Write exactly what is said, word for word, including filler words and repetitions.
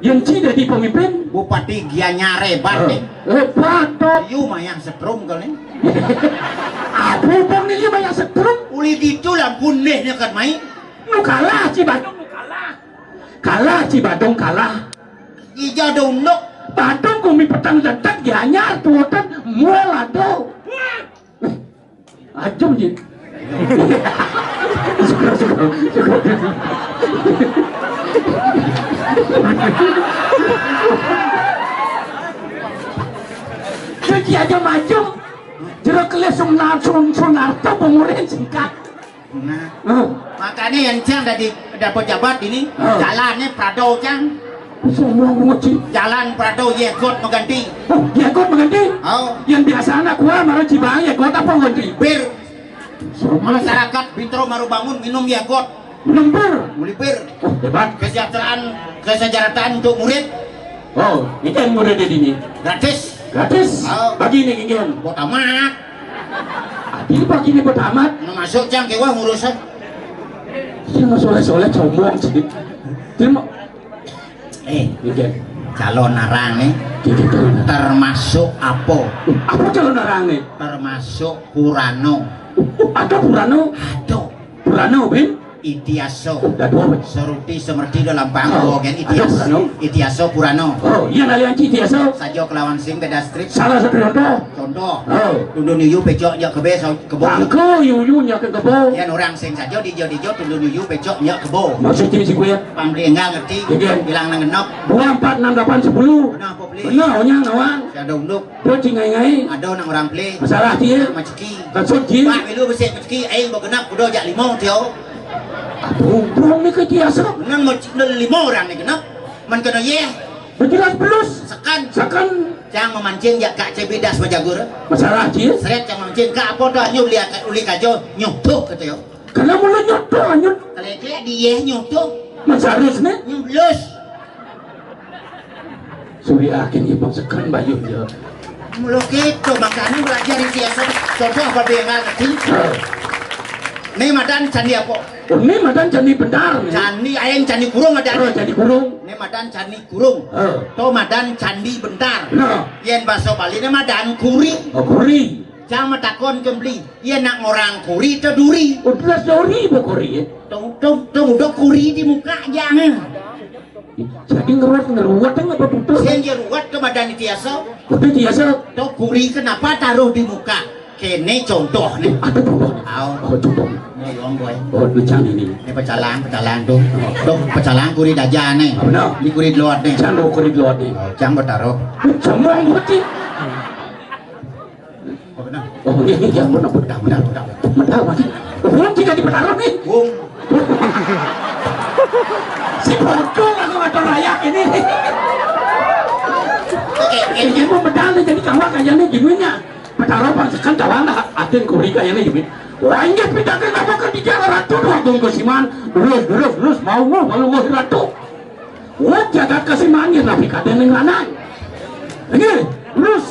Yén ci dadi pemimpin? Bupati Gianyar hébat, eh, nih. Hébat, dong. Yu mayah setrum kal nih. Apa bang nih yu mayah setrum? Uli ditu lampun deh nyekat mai. Nu kalah ci Badung, nu kalah. Kalah ci Badung, kalah. Ija dunduk. Badung kumi petang dedet Gianyar tuutan mual aduh. Ajem, Ji. Syukur, syukur, syukur. Cuci aja maju. Jero kelih Sunar-, Sun-, Sunarto pemurian singkat. Nah, eh, makanya yang cang dari dapur jabat ini, eh, jalannya Prado cang. Semua nguci. Jalan Prado Yegot mengganti. Oh, Yegot mengganti? Oh. Yang biasa anak gua marang Cibang Yegot apa ganti? Bir. Masyarakat Bintaro maru bangun minum Yegot. Minum bir. Muli bir. Oh, hebat. Kesejahteraan, kesejahteraan untuk murid. Oh, ini yang murid ini. Gratis. Gratis. Oh. Bagi ini ginian. Buat amat. Adi bagi ini buat amat. Nah, masuk cang kewa ngurusan. Sing soleh-soleh sombong sih. Terima. Eh, calon arang nih. Gitu, gitu. Termasuk apa? Apa calon arang nih? Termasuk Purano. Uh, uh, ada Purano? Ada. Purano, bin? Itiaso. Oh, dah dua, bin. Seruti semerti dalam panggung, oh, kan? Ada Itiaso. Purano? Itiaso Purano. Oh, iya, nah, yang Itiaso. Saja kelawan sing beda strip. Salah satu contoh. Contoh. Oh. Tundun yuyu pecok nyak kebe sa-, kebo. Bangko yuyu nyak ke kebo. Yan orang sing saja dijo-dijo tundun yuyu pecok nyak kebo. Maksudnya si kuya? Pamli enggak ngerti. Iya. Hilang nang genep. Dua, empat, enam, delapan, sepuluh. Benar apa beli? Benar, onyang nawang. Ada unduk. Dia cingai-ngai. Ada nang orang beli. Masalah dia. Maceki. Kasut dia. Pak, milu besik maceki. Aing begenap kuda jak lima tio. Aduh, bro, ni ke dia asal. Nang maceki lima orang ni genap. Man kena ye. Bejelas belus. Sekan. Sekan. Cang memancing jak Kak Cebidas majagur. Masalah dia. Seret cang memancing. Kak apa tu nyu beli uli kajo nyu tuh kata yo. Kena mula nyoto anyut. Kelek-kelek dia nyoto. Mas harus nih. Nyublus. Suri akin ibu sekan bayu dia. Mula kita makanya belajar di biasa. Contoh apa dia ngerti? Ini madan candi apa? Oh, ini madan candi bentar nih. Candi ayang candi kurung ada. Oh, candi kurung. Ini madan candi kurung. Oh. To madan candi bentar. Nah. Yen bahasa Bali ini madan kuri. Oh, kuri. Cang matakon kembali. Iya nak orang kuri atau duri? Oh, jelas duri bu kuri ya. Tuh, tuh, tuh, udah kuri di muka jangan. Jadi ngeruat, ngeruat apa tutup? Sen dia ruat ke badan itu ya so. Udah dia so. Tuh kuri kenapa taruh di muka? Kene contoh nih. Ada contoh. Aw. Oh, contoh. Ini yang boy. Oh, lucang ini. Ini pecalang, pecalang tuh. Tuh pecalang kuri daja nih. Apa dah? Ini kuri luar nih. Cang kuri luar nih. Oh, cang bertaruh. Cang mau buat sih. Oh, benar. Oh, iya, iya, iya, benar, benar, benar, benar. Benar, Mas. Oh, kita di Petaro nih. Wong. Si Bogor aku ngatur rayak ini. Oke, oke. Ini mau medal nih, jadi kawan kayaknya gimana? Petaro pangsekan kawan dah, atin kuri kayaknya gini. Wah, ini pindah ke apa ke di Jalan Ratu, tuh, Agung Kesiman. Terus, terus, terus, mau, mau, kalau mau Ratu. Wah, jagat Kesiman, ya, tapi kadang yang lanang. Ini, terus.